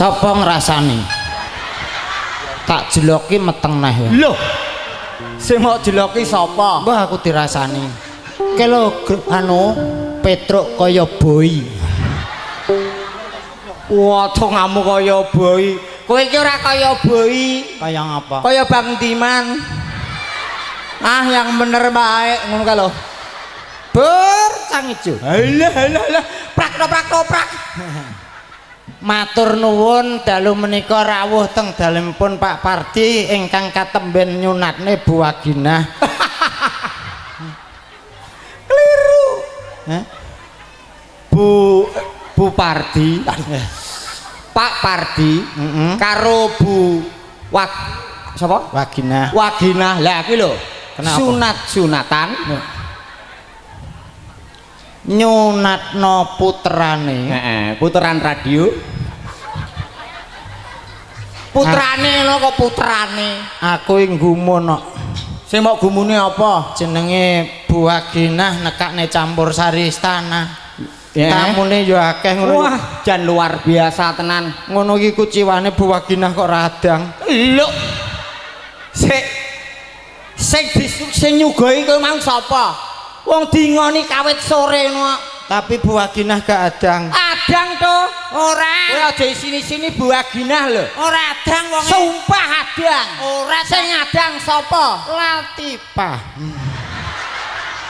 Sapa ngrasani? Tak jeloki meteng neh. Lho. Sing mok jeloki sapa? Mbah aku dirasani. Kelo anu Petruk kaya boi. Waduh ngamu kaya boi. Kowe iki ora kaya boi. Kaya ngapa? Kaya Bang Diman. Ah, yang bener baik ngono kae lho. Ber cang ijo. Halah halah halah. Prak toprak toprak. Matur nuwun dalu menika rawuh teng dalemipun Pak Pardi ingkang katemben nyunatne Bu Waginah. Keliru. Hah? Bu Pardi. Pak Pardi karo Bu Wag sapa? Waginah. Waginah. Lah kuwi lho. Sunat-sunatan. Nyunatno putrane. Heeh, puteran radio. Putrane lho kok putrane. Aku iki gumun kok. Sing mok gumune apa? Jenenge Bu Waginah nekakne campur sari istana. Tamune ya akeh ngono. Wah, jan luar biasa tenan. Ngono iki kuciwane Bu Waginah kok radang. Lho. Sik sing nyugoi kowe mau sapa? Wong dingoni kawit sore ngono. Tapi Bu Waginah gak adang. Adang to? Ora. Kowe aja isini-sini Bu Waginah lho. Ora adang wonge. Sumpah adang. Ora. Sing adang sapa? Latipah.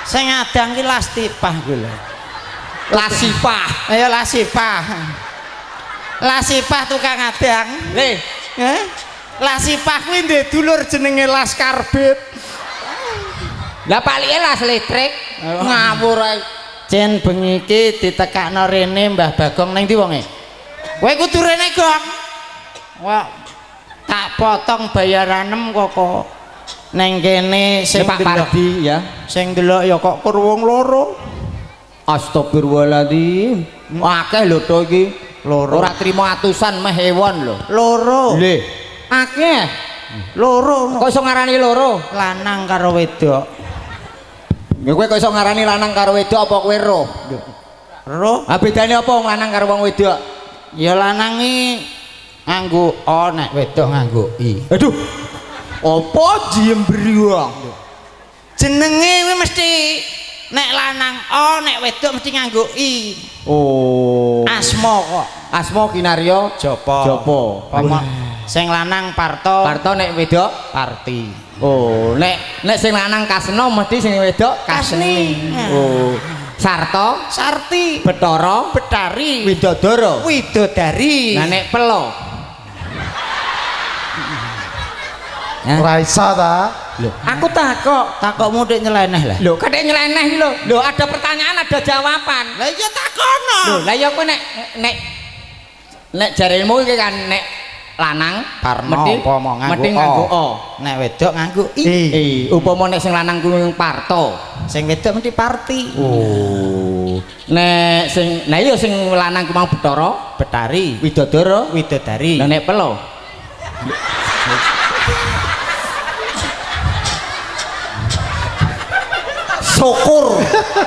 Sing adang ki Lastipah kuwi lho. Lasipah. Ayo Lasipah. Lasipah tukang adang. Le. Heh? Lasipah kuwi ndek dulur jenenge Laskarbit. Lah palike las listrik. Ngawur ae. Cen bengi iki ditekakno rene Mbah Bagong ning ndi wonge? Kowe kudu rene, Gong. Wah, tak potong bayaranem kok. Neng kene sing Pak Pardi ya. Sing ndelok ya kok kur wong loro. Astagfirullahaladzim. Akeh lho to iki. Loro. Ora trimo atusan meh ewon lho. Loro. Lho. Akeh. Loro. Kok iso ngarani loro? Lanang karo wedok. Ya kowe kok iso ngarani lanang karo wedok apa kowe roh? Roh. Ha bedane apa wong lanang karo wong wedok? Ya lanang iki nganggo o nek wedok nganggo i. Aduh. Apa jembri wong? Jenenge kuwi mesti nek lanang o nek wedok mesti nganggo i. Oh. Asma kok. Asma Kinarya Japa. Japa. Sing lanang Parto. Parto nek wedok Parti. Oh, nek sing lanang Kasno mesti sing wedok Kasni. Oh. Sarto, Sarti, Betara, Betari, Widodara, Widodari. Lah nek Pelo. Ora iso ta? Lho, aku takok, takokmu dik nyeleneh lah. Lho, kathek nyeleneh iki lho. Lho, ada pertanyaan, ada jawaban. Lah iya takono. Lho, lah ya kowe nek nek nek jaremu iki kan nek lanang Parno upama nganggo o. Nek wedok nganggo i. Upama nek sing lanang kuwi Parto, sing wedok mesti Parti. Oh. Nek sing nah iya sing lanang ku mau Betara, Betari, Widodara, Widodari. Lah nek Pelo. Syukur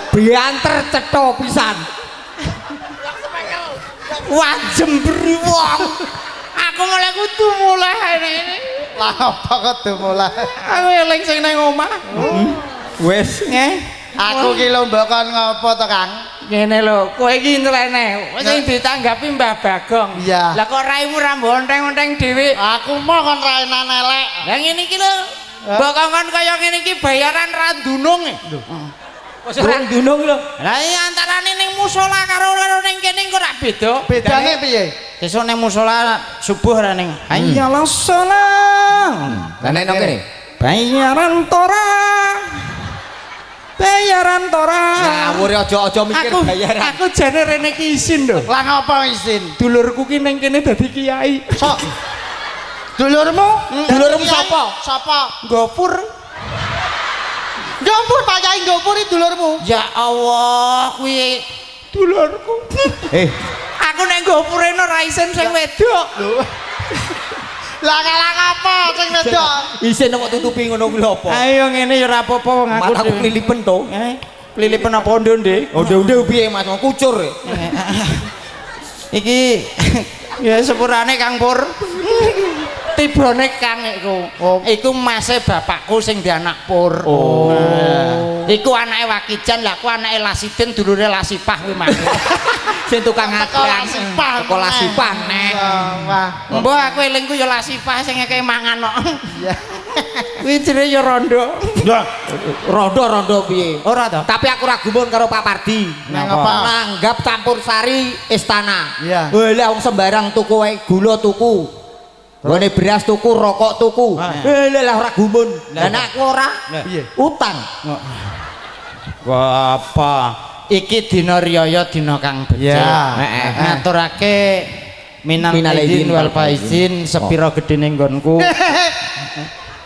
bianter cetha pisan. Wah jembri wong. Aku mulai kudu mulai ini. Lah apa kudu mulai? Aku eling sing nang omah. Wis nggih. Aku ki lho mbok kon ngopo to, Kang? Ngene lho, kowe iki nyeleneh. Wis sing ditanggapi Mbah Bagong. Iya. Lah kok raimu ra mbonteng-onteng dhewe? Aku mau kon rainan elek. Lah ngene iki lho. Mbok kongkon kaya ngene iki bayaran ra ndunung. Wis ora ndunung lho. Lah iya antarane ning musala karo ning kene kok ora beda. Bedane piye? Sesuk ning musala subuh ra ning hayyalas shalah. Lah nek nang kene bayaran tora. Bayaran tora. Ngawur aja-aja mikir bayaran. Aku jane rene iki isin lho. Lah ngapa isin? Dulurku ki ning kene dadi kiai. Sok. Dulurmu? Dulurmu sapa? Sapa? Gopur. Gopur Pak Kyai Gopur iki dulurmu. Ya Allah, kuwi dulurku. Aku nek Gopurene ora isin sing wedok. Lho. Lah kalah apa sing wedok? Isin kok tutupi ngono kuwi lho apa? Ayo ngene ya ora apa-apa wong aku. Mataku klilipen to. Klilipen apa onde-onde? Onde-onde piye Mas? Kucur. Iki Ya sepurane Kang Pur. Tibane Kang iku. Iku mase bapakku sing di anak Pur. Oh. Iku anake Wakijan, lah aku anake Lasidin dulure Lasipah kuwi mang. Sing tukang ngaklan. Teko Lasipah neh. Wah. Mbah aku elingku ya Lasipah sing ngekeki mangan kok. Iya. Kuwi jenenge ya rondo. Rondo-rondo piye? Ora to? Tapi aku ora gumun karo Pak Pardi. Nang apa? Nanggap campur sari istana. Iya. Lah wong sembarang tuku wae, gula tuku. Nggone beras tuku, rokok tuku. Lah ora gumun. Lah nek aku ora piye? Utang. Wah, apa? Iki dina riyaya dina kang becik. Heeh. Ngaturake minal aidin wal faizin sepira gedene nggonku.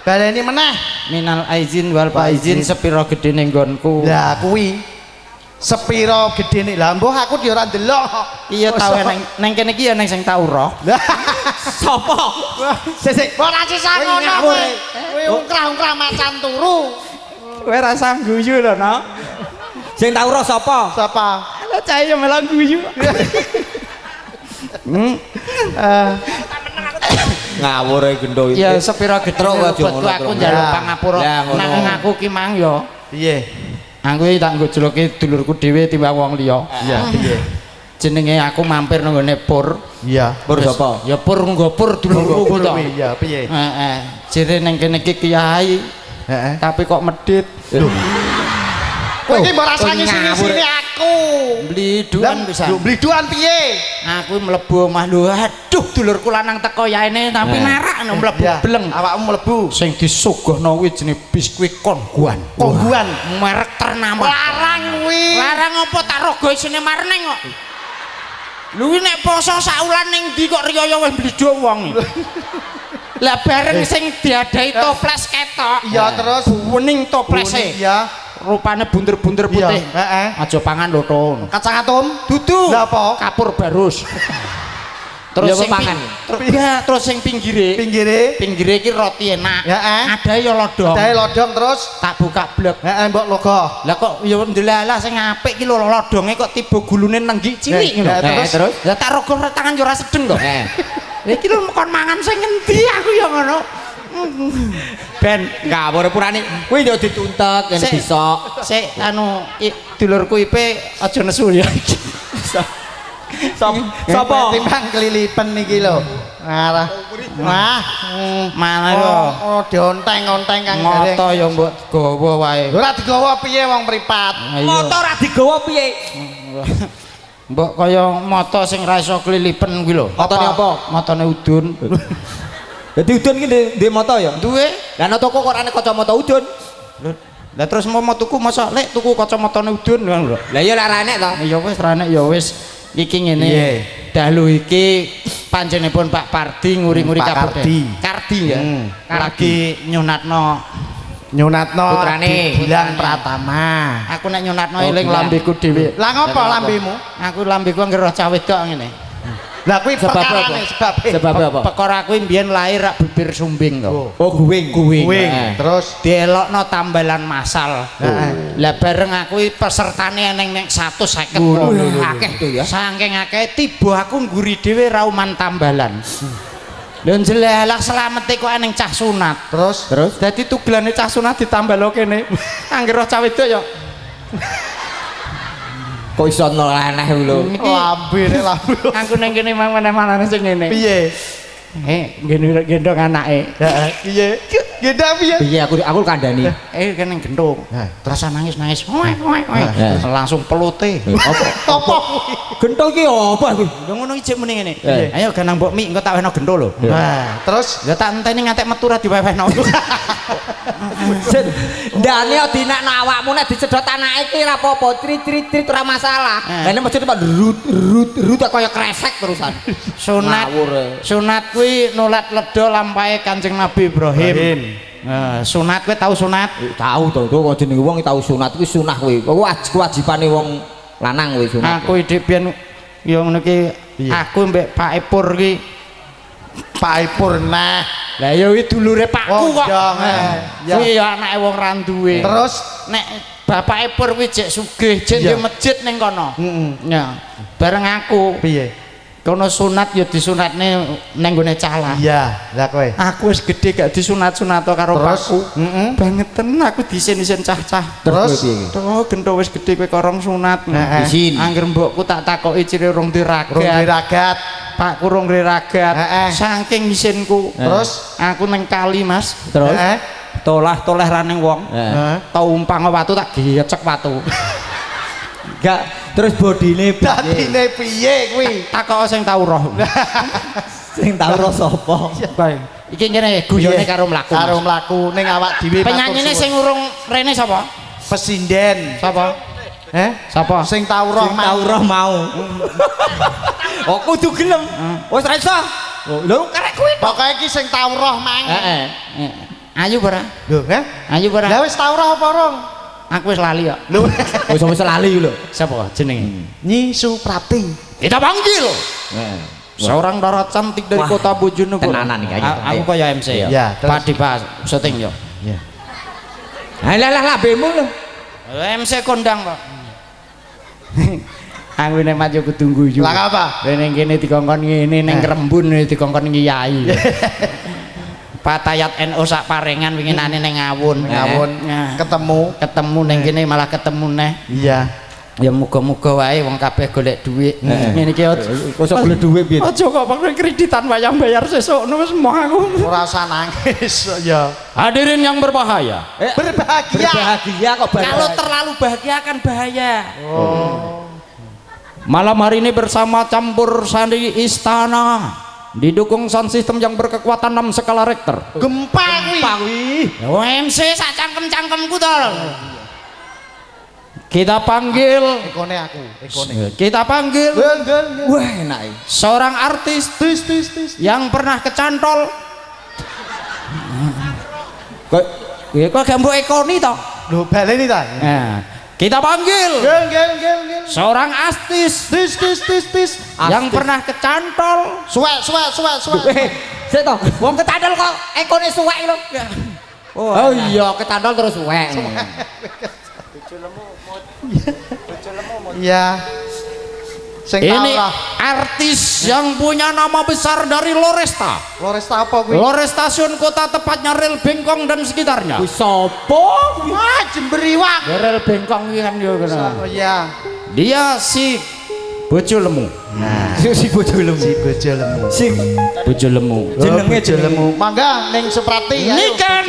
Baleni meneh. Minal aizin wal faizin sepira gedene nggonku. Lah kuwi sepira gedene. Lah mbuh aku di ora ndelok. Iya tau neng kene iki ya neng sing tau roh. Sopo? Sik ora sisa ngono kowe. Kowe ungkrah-ungkrah macan turu. Kowe rasa guyu lho, no. Sing tau roh sapa? Sapa? Lah cah yo melok guyu. Ngawur e gendo iki. Ya sepira gedhe aku njaluk pangapura. Nang aku ki mang yo. Piye? Aku iki tak nggojloke dulurku dhewe timbang wong liya. Iya, piye? Jenenge aku mampir nang nggone Pur. Iya. Pur sapa? Ya Pur nggo Pur dulurku to. Iya, piye? Heeh. Jere nang kene iki kiai. Heeh. Tapi kok medhit. Lho. Kowe iki mbok rasani sini-sini aku. Bliduan pisan. Lho bliduan piye? Aku mlebu omah lho. Aduh dulurku lanang teko yaene tapi narak mlebu bleng. Awakmu mlebu. Sing disuguhno kuwi jenenge biskuit Kongguan. Kongguan merek ternama. Larang kuwi. Larang apa tak rogo isine marneng kok. Lho kuwi nek poso saulan ning ndi kok riyaya wis blidhuk wong. Lah bareng sing diadahi toples ketok. Iya terus wening toplese. Iya. Rupane bunder-bunder putih. Heeh. Aja pangan lho, Ton. Kacang atom? Dudu. Lah apa? Kapur barus. Terus sing pangan. Terus sing pinggire. Pinggire. Pinggire iki roti enak. Heeh. Adahe ya lodong. Adahe lodong terus tak buka blek. Heeh, mbok logo. Lah kok ya ndelalah sing apik iki lho lodonge kok tiba gulune nenggik cilik ngono. Terus lah tak rogo tangan ya ora sedeng to. Heeh. Lah iki lho kon mangan sing ngendi aku ya ngono. Ben ngawur purane kuwi yo dituntek yen bisa. Sik anu dulurku Ipe aja nesu ya. Sapa? Timbang kelilipen iki lho. Ngarah. Wah, malah yo oh dionteng-onteng Kang Gareng. Moto ya mbok gawa wae. Ora digawa piye wong mripat? Moto ora digawa piye? Mbok kaya moto sing ra iso kelilipen kuwi lho. Motone apa? Motone udun. Dadi udun ki ndek moto ya? Duwe. Lah nek toko kok ora ana kacamata udun. Lah terus mau tuku mosok lek tuku kacamatane udun ngono lho. Lah iya lah ra enek to. Ya wis ra enek ya wis. Iki ngene. Dalu iki panjenenganipun Pak Pardi nguri-nguri kabeh. Kardi ya. Lagi nyunatno putrane Gilang Pratama. Aku nek nyunatno eling lambeku dhewe. Lah ngopo lambemu? Aku lambeku anggere roh cah wedok ngene. Lah kuwi perkarane sebabe. Sebabe apa? Perkara kuwi mbiyen lahir rak bibir sumbing to. Oh, guwing. Guwing. Terus dielokno tambalan masal. Lah bareng aku pesertane eneng nek 150. Akeh to ya. Saking akeh tiba aku ngguri dhewe rauman tambalan. Lho njelalah slamete kok eneng cah sunat. Terus dadi tugelane cah sunat ditambalo kene. Angger roh cah wedok ya kok iso noleh lho. Lambe nek lambe. Aku nang kene mang meneh-meneh sing ngene. Piye? Ngene gendong anake. Heeh. Piye? Gendong piye? Piye aku kandhani. Kene gendong. Terus nangis-nangis. Langsung pelute. Apa? Apa? Gentong ki apa kuwi? Lho ngono iki jek muni ngene. Ayo ganang mbok mi engko tak wehno gento lho. Nah, terus ya tak enteni ngantek metu ra diwehno. Ndane dinakno awakmu nek dicedhot anake iki ora apa-apa, trit-trit ora masalah. Lah nek mesti rut rut rut kaya kresek terusan. Sunat. Sunat kuwi nulat ledha lampahe Kanjeng Nabi Ibrahim. Sunat kuwi tau sunat? Tau to, kok jenenge wong tau sunat kuwi sunah kuwi. Kewajibane wong lanang kuwi sunat. Aku dik biyen ya ngono ki aku mbek Pak Epur ki. Pak Epur nah. Lah ya kuwi dulure pakku kok. Kuwi ya anake wong ra duwe. Terus nek bapak Epur kuwi jek sugih, jek duwe masjid ning kono. Heeh. Ya. Bareng aku. Piye? Kono sunat ya disunatne nang nggone calah. Iya, lah kowe. Aku wis gedhe gak disunat-sunat karo pakku. Heeh. Bangeten aku disin-isin cah-cah. Terus oh, gento wis gedhe kowe korong sunat. Isin. Angger mbokku tak takoki cire rong diragat. Rong diragat. Pakku rong diragat. Saking isinku. Terus aku nang kali, Mas. Terus tolah-toleh ra ning wong. Tau umpang watu tak gecek watu. Gak terus bodine piye? Dadine piye kuwi? Takok sing tau roh. Sing tau roh sapa? Iki ngene guyone karo mlaku. Karo mlaku ning awak dhewe. Penyanyine sing urung rene sapa? Pesinden. Sapa? Heh? Sapa? Sing tau roh mau. Sing tau roh mau. Oh kudu gelem. Wis ra iso. Lho karek kuwi. Pokoke iki sing tau roh mang. Heeh. Ayu ora? Lho, heh? Ayu ora? Lah wis tau roh apa urung? Aku wis lali kok. Lho, wis lali lho. Sapa jenenge? Nyi Suprapti. Kita panggil. Seorang dara cantik dari kota Bojonegoro. Tenanan iki. Aku kaya MC ya. Pak Dipa syuting yo. Iya. Lah lah lambemu lho. MC kondang kok. Aku nek maju kudu guyu. Lah apa? Ning kene dikongkon ngene, ning Rembun dikongkon kiai. Patayat NU sak parengan winginane ning Ngawun. Ngawun ketemu ning kene malah ketemu neh. Iya. Ya muga-muga wae wong kabeh golek dhuwit. Ngene iki kok iso golek dhuwit piye? Aja kok pakai kreditan wayang bayar sesuk wis moh aku. Ora usah nangis ya. Hadirin yang berbahaya. Berbahagia. Berbahagia kok bahaya. Kalau terlalu bahagia akan bahaya. Oh. Malam hari ini bersama Campur Sandi Istana. Didukung sound system yang berkekuatan 6 skala Richter. Gempa kuwi. MC sak cangkem-cangkemku to. Kita panggil ekone aku, ekone. Kita panggil. Wah, enak. Seorang artis yang pernah kecantol. Kok kok gak mbok ekoni to? Lho, baleni ta? Nah, kita panggil seorang artis yang pernah kecantol. Suwek. Sik to, wong kecantol kok ekone suwek lho. Oh iya, kecantol terus suwek. Iya. Ini artis yang punya nama besar dari Loresta. Loresta apa kuwi? Lores Stasiun Kota, tepatnya rel Bengkong dan sekitarnya. Kuwi sapa? Wah, Jember iwak. Rel Bengkong iki kan yo kena. Oh iya. Dia si bojo lemu. Nah, si bojo lemu. Si bojo lemu. Sing bojo lemu. Jenenge bojo lemu. Mangga ning Suprapti ayo. Niken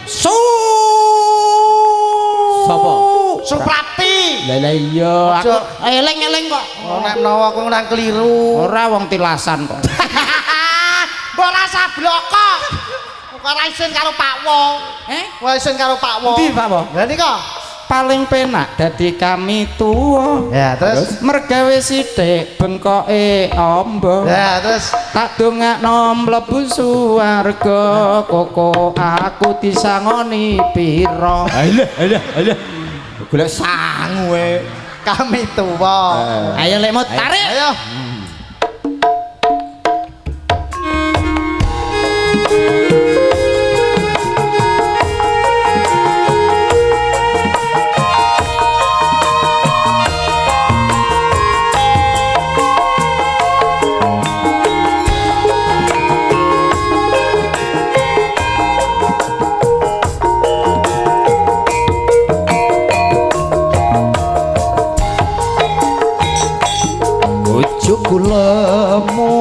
Su sapa? Suprapti. Lah lah iya, aku eleng-eleng kok. Oh nek menawa aku nang keliru. Ora wong tilasan kok. Mbok rasa bloko. Ora isin karo Pak Wo. Eh? Ora isin karo Pak Wo. Endi Pak Wo? Lah nika paling penak dadi kami tuwa. Ya, terus mergawe sithik bengkoke amba. Ya, terus tak dongakno mlebu swarga koko aku disangoni pira. Alah alah alah. Golek sangu e. Kami tuwa. Ayo lekmu tarik. Ayo. Bojoku lemu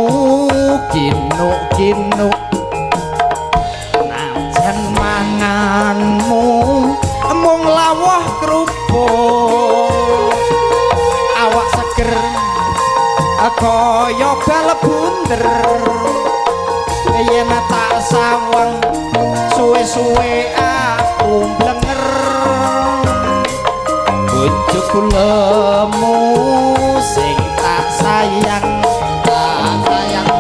kinuk-kinuk najan manganmu mung lawuh kerupuk awak seger kaya bal bunder yen tak sawang suwe-suwe aku blenger. Bojoku lemu sing tak sayang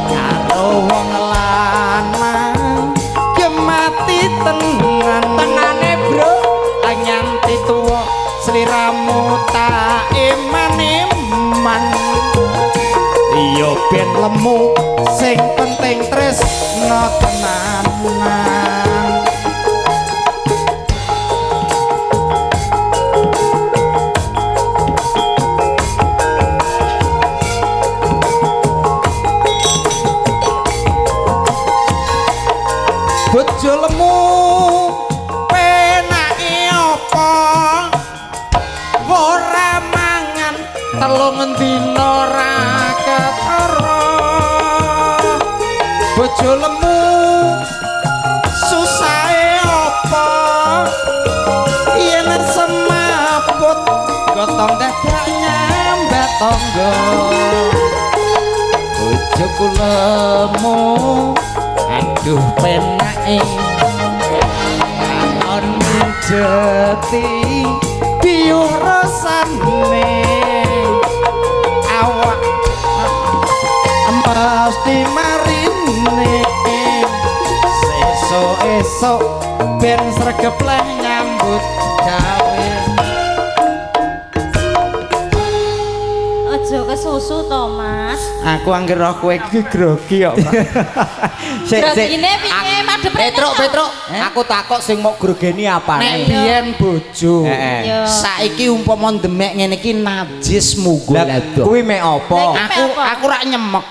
karo wong lanang gemati tenan tenane bro nganti tuwa sliramu tak eman-eman iya ben lemu sing penting tresno tenanan. Bojo lemu penake apa? Ora mangan telung dina ora ketara. Bojo lemu susahe apa? Yen semaput gotong dadak nyambat tangga. Bojoku lemu aduh penake katon mijeti biyuh rasane awak mesti marine sesuk esuk ben sregep leh nyambut gawe. Aja kesusu to, Mas. Aku angger roh kowe iki grogi kok, Pak. Sik sik. Grogine piye madhep rene? Petruk, Petruk, aku takok sing mok grogeni apane? Nek biyen bojo. Heeh. Saiki umpama ndemek ngene iki najis mugolado. Kuwi mek apa? Aku rak nyemek.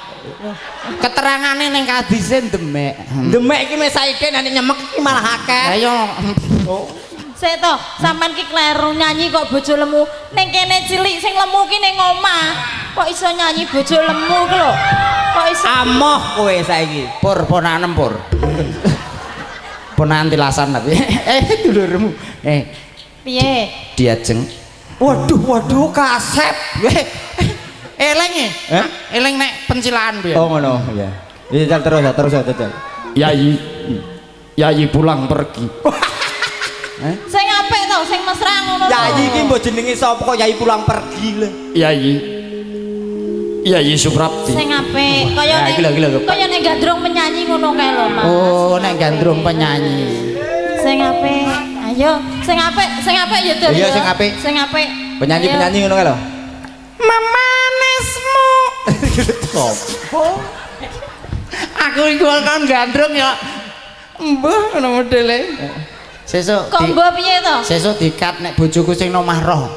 Keterangane ning kadise ndemek. Ndemek iki mek saiki nek nyemek iki malah akeh. Lah yo. Sik to, sampean ki kleru nyanyi kok bojo lemu. Ning kene cilik sing lemu ki ning omah. Kok iso nyanyi bojo lemu ki lho? Kok iso amoh kowe saiki. Pur ponanem pur. Ponakan tilasan tapi. Dulurmu. Piye? Diajeng. Waduh, waduh kasep. Eleng e. Eleng nek pencilaan piye? Oh ngono, iya. Iya terus ya, terus ya, terus. Yayi. Yayi pulang pergi. Sing apik to, sing mesra ngono lho. Yayi iki mbok jenenge sapa kok Yayi pulang pergi lho. Yayi. Yayi Suprapti. Sing apik, kaya nek kaya nek gandrung penyanyi ngono kae lho, Mas. Oh, nek gandrung penyanyi. Sing apik. Ayo, sing apik ya, Dul. Iya, sing apik. Sing apik. Penyanyi-penyanyi ngono kae lho. Memanesmu. Aku iku kan gandrung ya. Mbah ngono modele. Sesuk kok mbok piye to? Sesuk dikat nek bojoku sing nomah roh.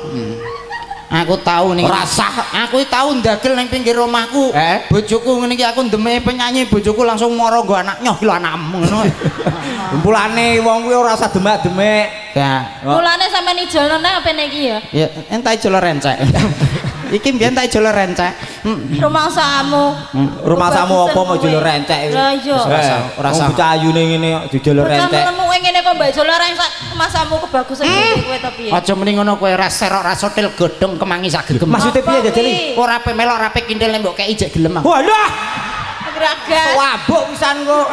Aku tau ning rasah. Aku tau ndagel ning pinggir omahku. Bojoku ngene iki aku ndemeke penyanyi, bojoku langsung mara nggo anak nyoh ki lho anakmu ngono. Kumpulane wong kuwi ora usah demek-demek. Ya. Mulane sampean ijolno nang apene iki ya? Ya, entai ijol rencek. Iki mbiyen tak ijol rencek. Rumangsamu. Rumangsamu apa mau ijol rencek iki? Lah iya. Ora usah. Wong bocah ayune ngene kok dijol rencek. Bocah lemuke ngene kok mbak ijol rencek, masamu kebagusan dhewe kowe to piye? Aja muni ngono kowe ora serok ra sotil godhong kemangi sak gegem. Maksude piye jajali? Ora pe melok ora pe kintil mbok kei jek gelem. Walah. Gragas. Wabuk pisan kok.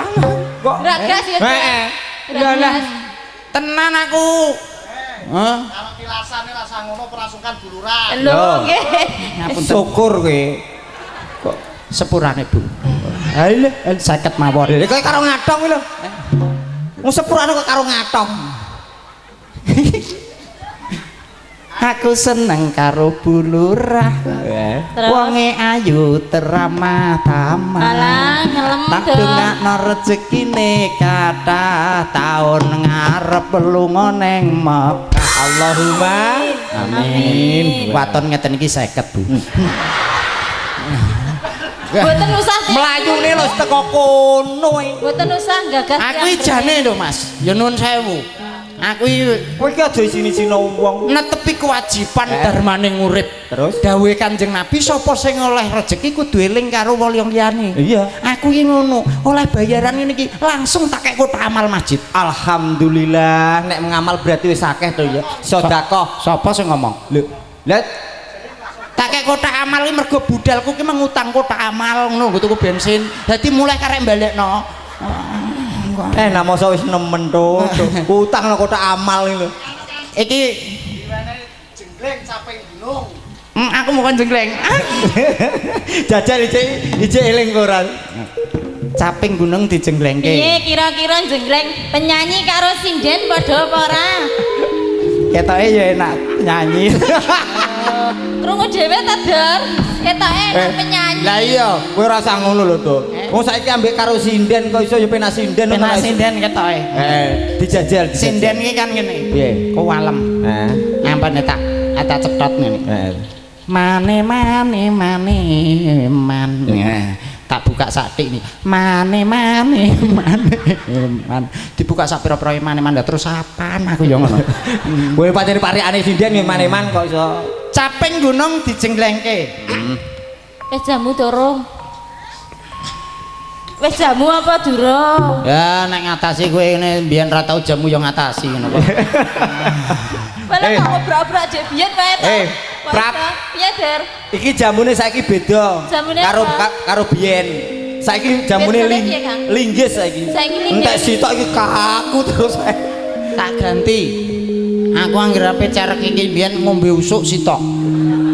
Kok gragas ya. Heeh. Lah tenan aku. Hah? Kalau tilasane rasa ngono perasungkan buluran. Lho nggih. Ngapunten. Syukur kowe. Kok sepurane, Bu. Ha lho, 50 mawon. Lha kowe karo ngatong kuwi lho. Wong sepurane kok karo ngatong. Aku seneng karo Bu Lurah. Wonge ayu teramah tamah. Alah ngelem tak dongakno rezekine kathah taun ngarep lunga neng Mekah. Allahumma amin. Waton ngeten iki 50, Bu. Mboten usah mlayune lho teko kono. Mboten usah gagas. Aku ijane lho, Mas. Ya nuwun sewu. Aku kowe iki aja isini-isini wong. Netepi kewajiban dharmane urip. Terus dawuhe Kanjeng Nabi sapa sing oleh rejeki kudu eling karo wong liyane. Iya. Aku iki ngono, oleh bayaran ngene iki langsung tak kek kotak amal masjid. Alhamdulillah nek mengamal berarti wis akeh to ya. Sedekah. Sapa sing ngomong? Lho, lah tak kek kotak amal iki mergo budalku ki mengutang kotak amal ngono nggo tuku bensin. Dadi mulai karek balekno. Nah masa wis nemen to. Utang nang kotak amal iki lho. Iki diwenehi jenggleng caping gunung. Aku mau kon jenggleng. Jajal ijek eling ora. Caping gunung dijenglengke. Piye kira-kira jenggleng penyanyi karo sinden padha apa ora? Ketoke ya enak nyanyi. Krungu dhewe ta, Dor? Ketoke enak penyanyi. Lah iya, kowe ora usah ngono lho, To. Wong saiki ambek karo sinden kok iso ya penak sinden. Penak sinden ketoke. Heeh, dijajal. Sinden iki kan ngene. Piye? Kowalem. Heeh. Ngampane tak cetot ngene. Heeh. Mane mane mane man. Tak buka sak tik nih. Mane mane mane man. Dibuka sak pira-pira mane-man terus apaan aku ya ngono. Kowe pancen parikane sinden nggih mane-man kok iso. Caping gunung dijenglengke. Wis jamu durung? Wis jamu apa durung? Ya nek ngatasi kowe ngene biyen ra tau jamu ya ngatasi ngono kok. Malah kok obrak-obrak jek biyen wae to. Prap. Piye, Der? Iki jamune saiki beda karo karo biyen. Saiki jamune linggis saiki. Entek sitok iki kaku terus. Tak ganti. Aku anggere ape cerek iki biyen ngombe usuk sitok.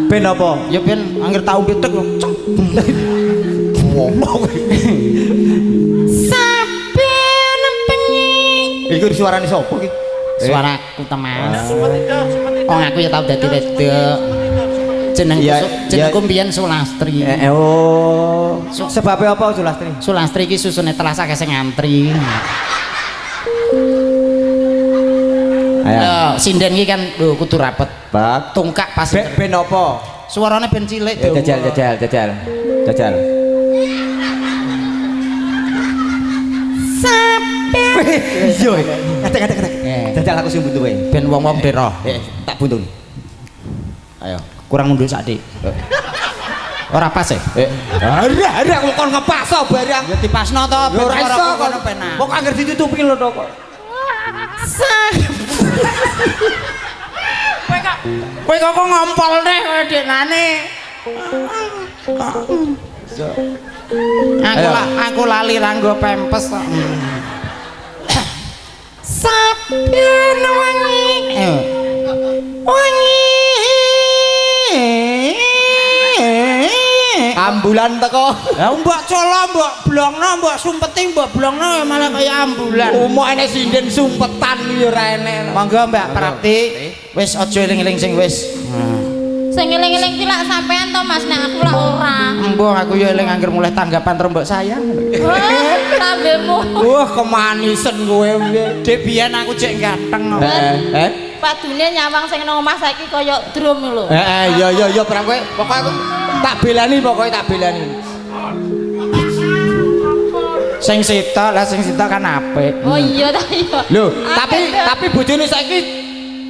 Ben apa? Ya ben anggere tau pitek lho. Ngomong. Saben penyi. Iku suarane sapa iki? Suaraku teman. Wong aku ya tau dadi wedok. Jenengku mbiyen Sulastri. Oh. Sebabe apa Sulastri? Sulastri iki susune telas akeh sing ngantri. Ayo, sinden iki kan lho kudu rapet. Bak tungkak pas. Ben apa? Suarane ben cilik. Jajal jajal jajal. Jajal. Saben. Iya. Katek katek katek. Jajal aku sing buntu kowe. Ben wong-wong dero. Tak buntu. Ayo. Kurang mundur sak dik. Ora pas e. Ora ora kok kon ngepaso barang. Ya dipasno to ben ora iso kono penak. Kok angger ditutupi lho to kok. Kowe kok ngompol neh kowe deknane. Aku lali ra nggo pempes kok. Saben wangi. Wangi. Ambulan teko. Lah mbok colo, mbok blongno, mbok sumpeti, mbok blongno malah kaya ambulan. Umuk enek sinden sumpetan ya ora enek. Monggo Mbak Prapti, wis aja eling-eling sing wis. Sing eling-eling ki lak sampean to Mas, nek aku lak ora. Mbok aku ya eling angger mulih tanggapan terus mbok sayang. Wah, lambemu. Wah, kemanisen kowe piye. Dek biyen aku cek ganteng. Heeh. Padune nyawang sing nang omah saiki kaya drum lho. Heeh, iya iya iya Prap kowe. Pokoke aku tak belani, pokoke tak belani. Sing sitok lah sing sitok kan apik. Oh iya ta iya. Lho, tapi bojone saiki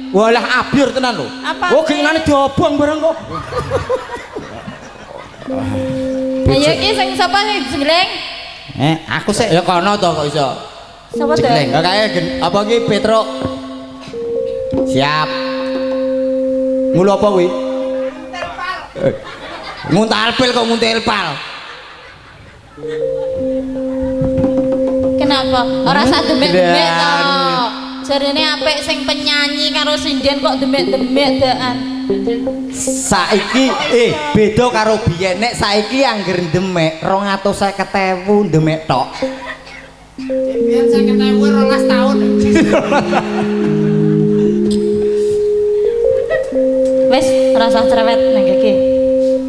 walah abyur tenan lho. Oh, gengane diobong bareng kok. Ayo iki sing sapa sing jengleng? Aku sik ya kono to kok iso. Sapa to? Jengleng. Kae apa iki Petruk? Siap. Ngulu apa kuwi? Nguntil pal. Nguntal pil kok nguntil pal. Kenapa? Ora usah demek-demek to. Jarene apik sing penyanyi karo sinden kok demek-demek daan. Saiki beda karo biyen. Nek saiki angger demek 250.000 demek tok. Biyen 50.000 12 tahun. Wis ora usah cerewet nang iki.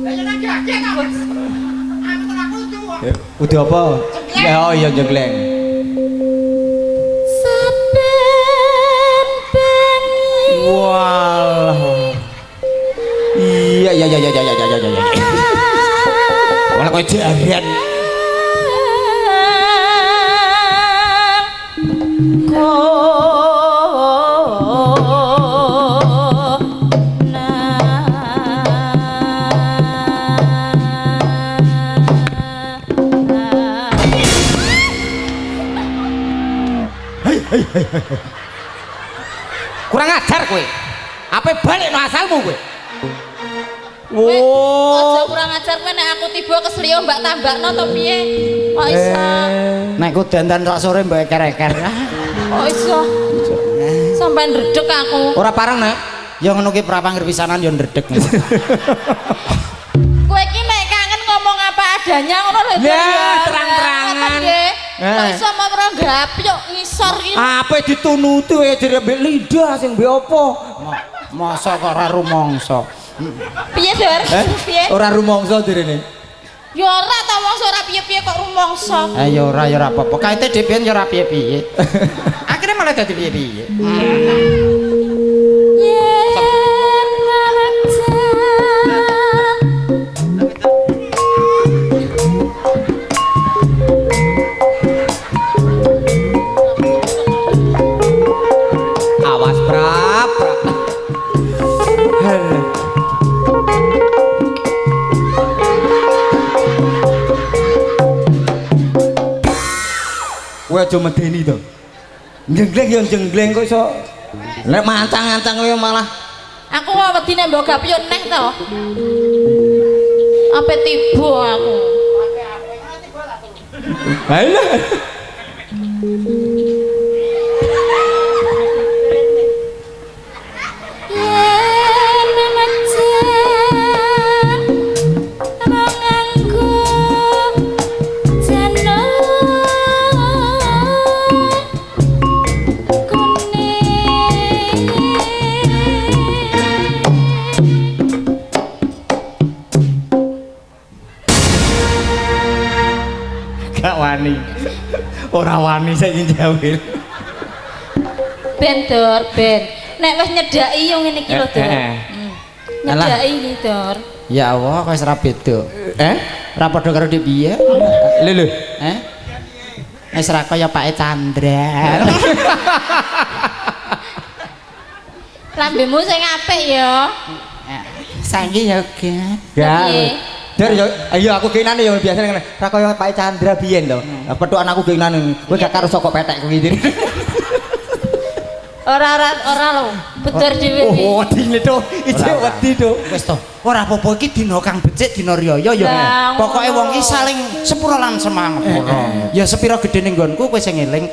Lah ya nang gage ta. Aku ora kudu. Kudu apa? Oh iya jengleng. Saben bengi. Walah. Iya iya iya iya iya iya iya. Malah koyo jaran. Kurang ajar kowe. Ape balik no asalmu kowe? Wo. Aja kurang ajar kowe nek aku tiba kesliyo mbak tambakno to piye? Kok iso? Nek ku dandan sak sore mbok eker-eker. Kok iso? Sampai ndredeg aku. Ora pareng, Nek. Ya ngono ki prapangger pisanan ya ndredeg. Kowe iki nek kangen ngomong apa adanya ngono lho. Ya, terang-terangan. Kok iso ora gapyok ngisor iki. Ape ditunuti wae jere mbek lidah sing mbek apa? Masa kok ora rumangsa. Piye, Dor? Piye? Ora rumangsa direne. Ya ora ta wong ora piye-piye kok rumangsa. Ya ora ya ora apa-apa. Kaite dhewe ya ora piye-piye. Akhire malah dadi piye-piye. Yen marang aja medeni to. Jenggleng ya jenggleng kok iso. Nek mancang-ancang kowe malah. Aku kok wedi nek mbok gap yo neh to. Ape tiba aku. Alah. Yen mencen ra nganggo janur kuning. Gak wani. Ora wani saiki jawil. Ben Dor, ben. Nek wis nyedhaki yo ngene iki lho, Dor. Nyedhaki iki, Dor. Ya Allah, kok wis ora beda. Eh? Ora padha karo dik piye? Lho lho. Eh? Wis ora kaya Pak Chandra. Lambemu sing apik ya. Saiki ya gak. Gak. Dar yo ayo aku genane yo biasane ngene. Ra kaya Pak Chandra biyen to. Lah pethukan aku genane. Kowe gak karo sokok petek kuwi. Ora ora ora lho, bedor dhewe iki. Oh, wedine to. Ijek wedi to. Wis to. Ora apa-apa iki dina kang becik dina riyaya ya. Pokoke wong iki saling sepura lan semangpura. Ya sepira gedene nggonku kowe sing eling.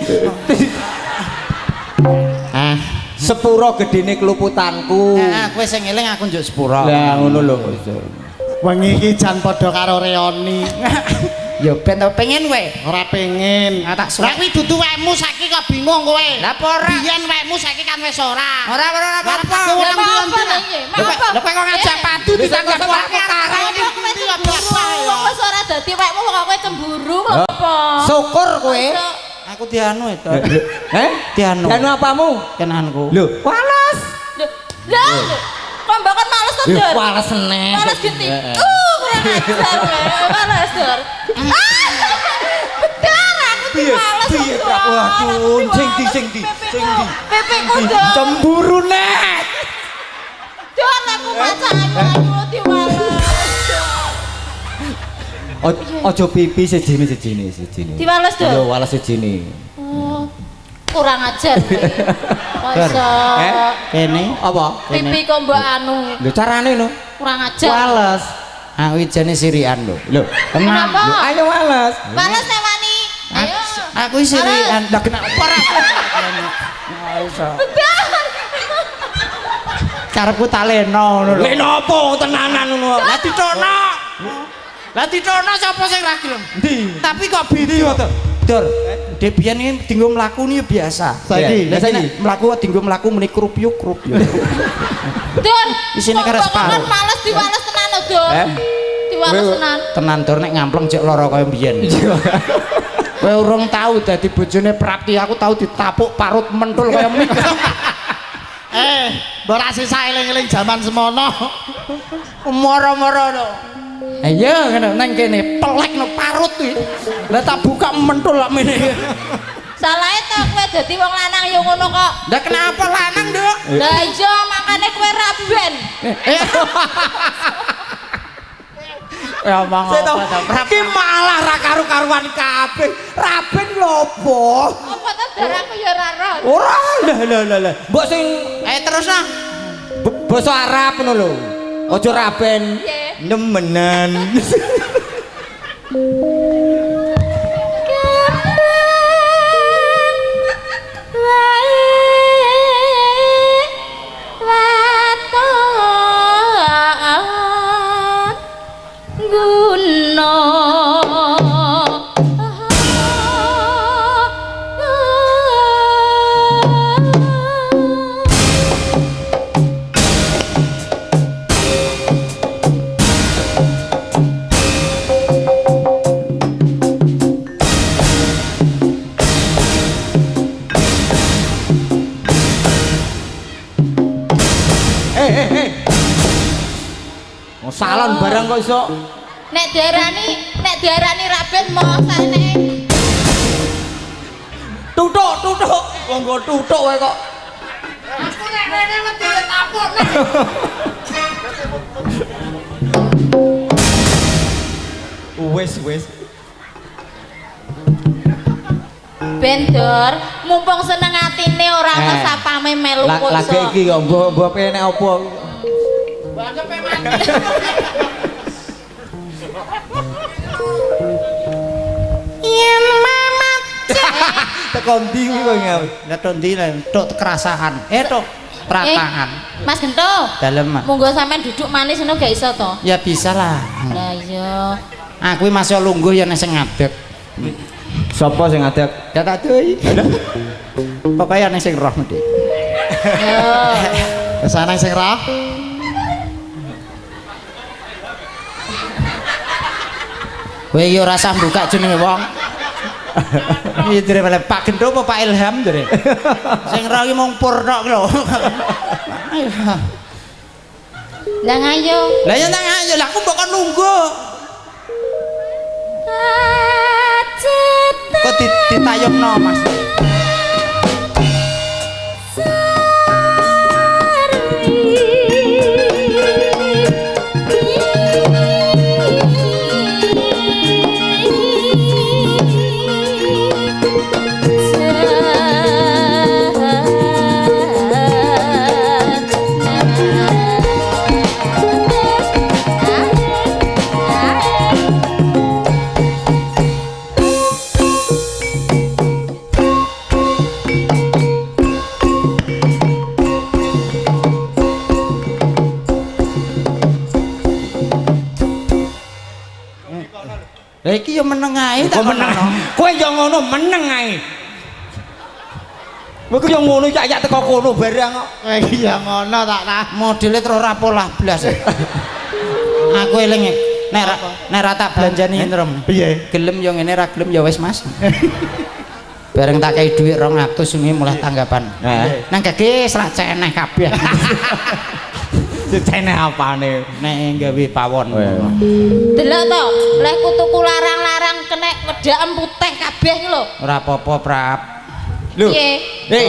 Ah, sepura gedene kluputanku. Heeh, kowe sing eling aku njuk sepura. Lah ngono lho. Wengi iki jan padha karo reoni. Ya ben to pengen kowe. Ora pengen. Ah tak Lah kuwi dudu wekmu saiki kok bingung kowe. Lah apa ora? Biyen wekmu saiki kan wis ora. Ora ora ora apa-apa. Lah kowe kok ngajak padu ditanggap aku karang iki. Wong wis ora dadi wekmu kok kowe cemburu kok apa? Syukur kowe. Aku dianu itu. Eh? Dianu. Dianu apamu? Kenanku. Lho, wales. Lho, kok mbok kon males to, Dor? Wales neh. Males genti. Kurang ajar kowe. Males, Dor. Bedar aku males. Piye, waduh, sing di sing di sing di. Pipiku, Dor. Cemburu neh. Dor, aku maca ayu-ayu diwales. Ojo pipi sejine sejine sejine. Diwales, Dor. Yo wales sejine. Oh, kurang ajar kowe. Kok iso kene apa? Pipi kok mbok anu. Lho carane lho. Kurang ajar. Wales. Aku jane sirian lho. Lho, kenapa? Ayo wales. Wales nek wani. Ayo. Aku sirian. Lah kenapa ora? Iso. Bener. Karepku tak leno ngono lho. Leno apa tenanan ngono. Lah ditono. Lah ditono sapa sing ra gelem? Endi? Tapi kok beda to? Dor, dek biyen iki dinggo mlaku ni biasa. Saiki, lah saiki mlaku dinggo mlaku muni krupyuk-krupyuk. Dor, isine karo separo. Males diwales tenan lho, Dor. Diwales tenan. Tenan Dor nek ngampleng jek lara kaya biyen. Kowe urung tau dadi bojone Prapti, aku tau ditapuk parut mentul kaya mik. Mbok ra sisa eling-eling jaman semono. Moro-moro lho. Iya ngono nang kene pelek no parut kuwi. Lah tak buka mentul lak mene. Salahe to kowe dadi wong lanang yo ngono kok. Lah kenapa lanang, Nduk? Lah iya makane kowe ra ben. Ya omong apa to? Ki malah ra karu-karuan kabeh. Ra ben lho apa? Apa to darahku ya ora roh. Ora lah lah lah. Mbok sing terus nah. Basa Arab ngono lho. Aja ra ben. Nemenan. Salon barang kok iso. Nek diarani raben mo sane. Tutuk, tutuk. Wong nggo tutuk wae kok. Aku nek rene wedi tapuk nek. Wis, wis. Bendor, mumpung seneng atine ora ana sapame melu kok. Lagi iki kok mbok penek apa? Mbok mati. Yen mamat. Teko ndi kuwi kok ngawe? Lah tok ndi tok kerasahan. Tok teratangan. Mas Gento. Dalem. Monggo sampean duduk manis ngono gak iso to? Ya bisa lah. Lah iya. Aku masih lungguh ya nek sing ngadeg. Sapa sing ngadeg? Ya tak doi. Pokoke ana sing roh mesti. Yo. Wis ana sing roh. Kowe iki ora usah buka jenenge wong. Iki jere malah Pak Gento apa Pak Ilham jere. Sing roh iki mung pur tok lho. Lah ayo. Lah ya nang ayo, lah aku mbok kon nunggu. Kok ditayungno Mas? Lah iki ya meneng ae tak meneng. Kowe ya ngono meneng ae. Kowe ku ya ngono yak teko kono barang kok. Kowe iki ya ngono tak ta. Modele terus ora polah blas. Aku eling nek nek ra tak belanjani Indrom. Piye? Gelem ya ngene ra gelem ya wis Mas. Bareng tak kei dhuwit 200 wingi mulai tanggapan. Nang gage selak ceneh kabeh. Ceneh apane? Nek gawe pawon. Delok to, leh kutuku larang-larang kenek wedhakem putih kabeh iki lho. Ora apa-apa, Prap. Lho. Piye?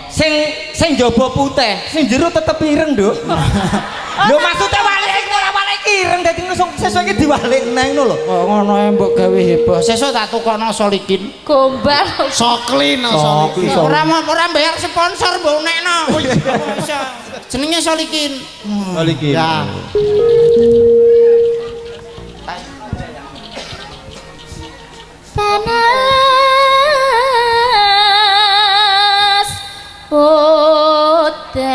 Sing sing njaba putih, sing jero tetep ireng, Nduk. Lho maksude walik iki ora walik ireng dadi sesuk iki diwalik nang ngono lho. Oh ngono ae mbok gawe heboh. Sesuk tak tukokno solikin. Gombal. Soklin, solikin. Ora ora bayar sponsor mbok unekno. Jenenge Solikin. Solikin. Ya. Panas udan.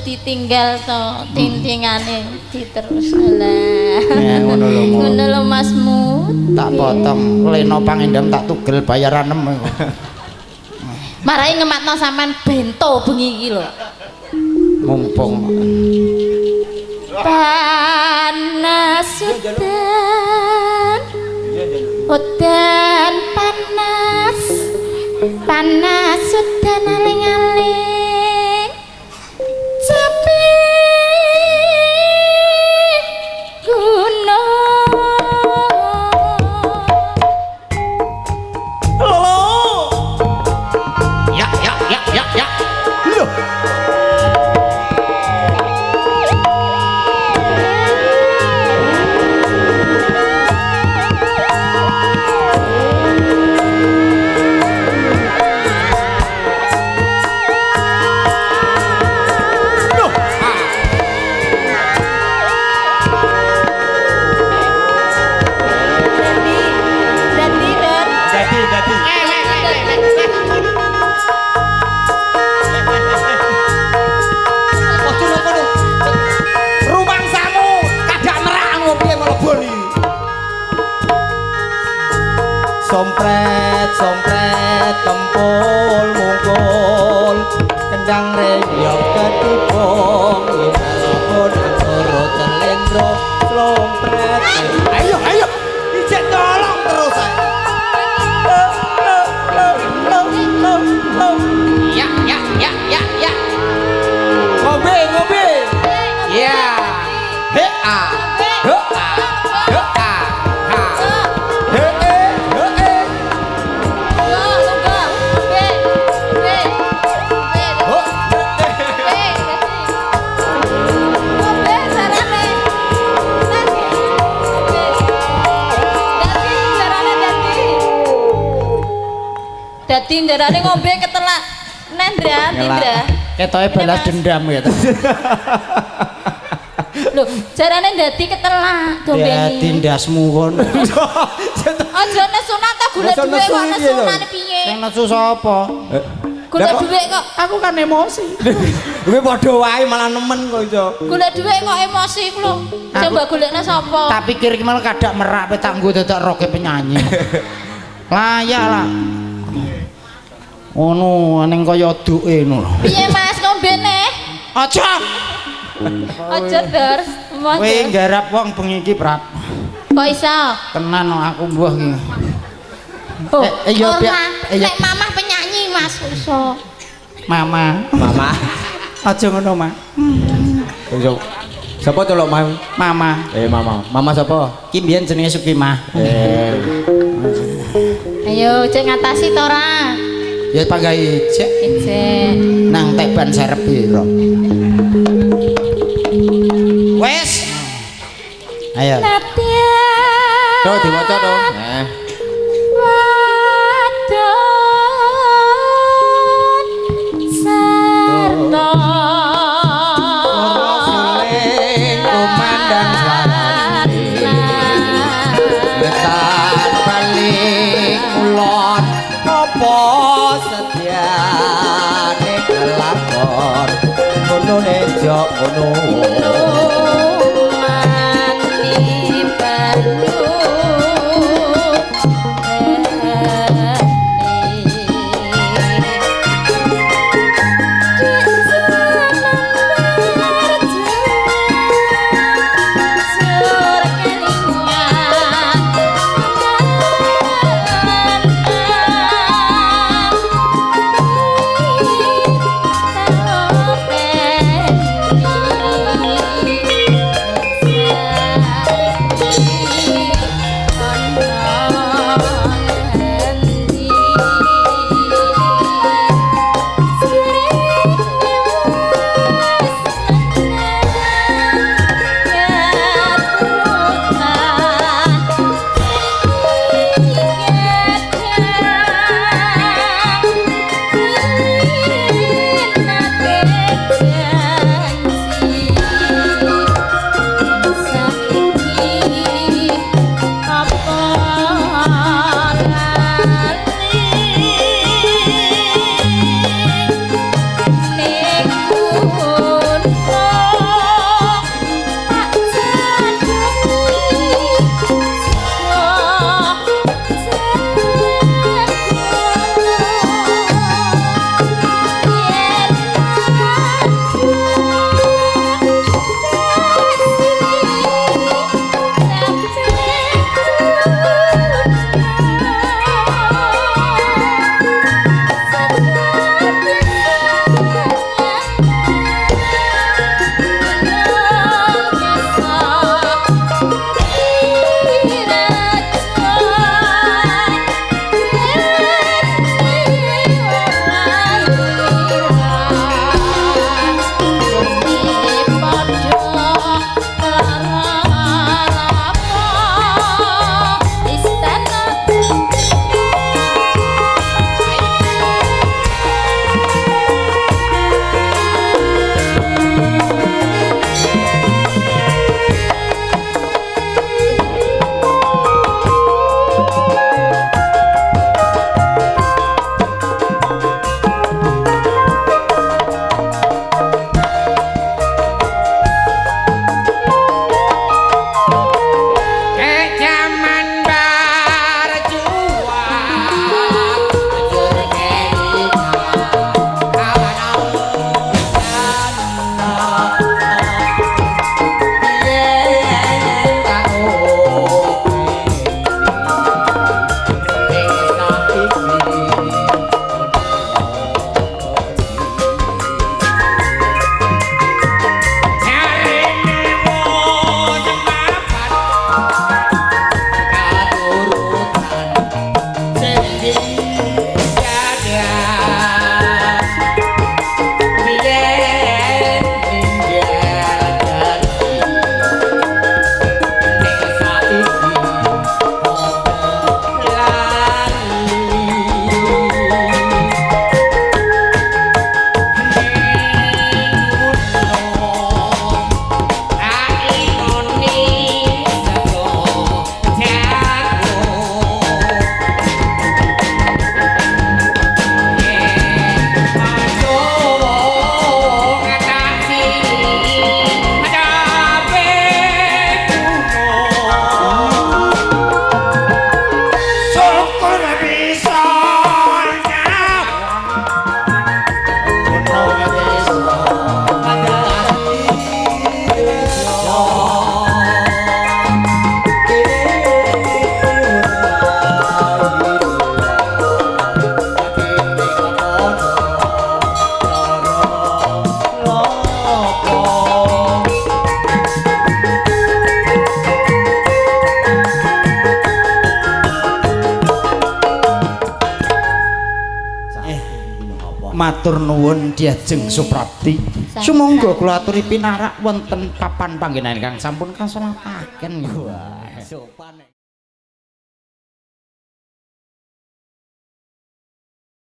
Ditinggal to tintingane diterus lah. Ngono lho. Ngono lho Masmu. Tak potong leno pangendam tak tugel bayaranem. Marai ngematno sampean bento bengi iki lho. Mumpung panas udan. Udan panas. Panas udan aling-aling. Sompret, sompret, kempul, mungkul, kendang reyok ketibung, ngalapun aksara celendro, sompret. Ayo, ayo, ijek tolong terus. Ya, ya, ya, ya, ya. Ngombe, ngombe. Ho ho ha ha. He he he. Lunga, B B B. Ho. B. B sarane. Dadi jarane dadi. Dadi jarane ngombe ketelak. Nendra, Tindra. Ketoke balas dendam ya. Lho, jarane dadi ketelak dombeni. Dadi ndasmu kono. Aja nesunan ta golek dhuwit kok nesunane piye? Sing nesu sapa? Golek dhuwit kok aku kan emosi. Kowe padha wae malah nemen kok iso. Golek dhuwit kok emosi ku lho. Coba golekne sapa? Tak pikir iki malah kadak merak tak nggo dadak roke penyanyi. Layak lah. Ngono ning kaya duke ngono lho. Piye Mas ngombene? Aja. Aja, Dor. Kowe nggarap wong bengi iki, Prap. Kok iso? Tenan aku mbuh iki. Oh, nek mamah penyanyi Mas kok iso. Mama. Mama. Aja ngono, Ma. Iso. Sapa celok Mam? Mama. Mama. Mama sapa? Ki mbiyen jenenge Sukimah. Ayo cek ngatasi to ora? Ya panggah ijek. Ijek. Nang teban serep piro. Wes. Ayo. Tuh diwaca to. Wadon sarta kumandang suarane wetan balik kulon apa setyane kelakon ngono nejo ngono mani banyu. Matur nuwun Diajeng Suprapti. Sumangga kula aturi pinarak wonten papan panggenan ingkang sampun kasolataken. Wah, sopan.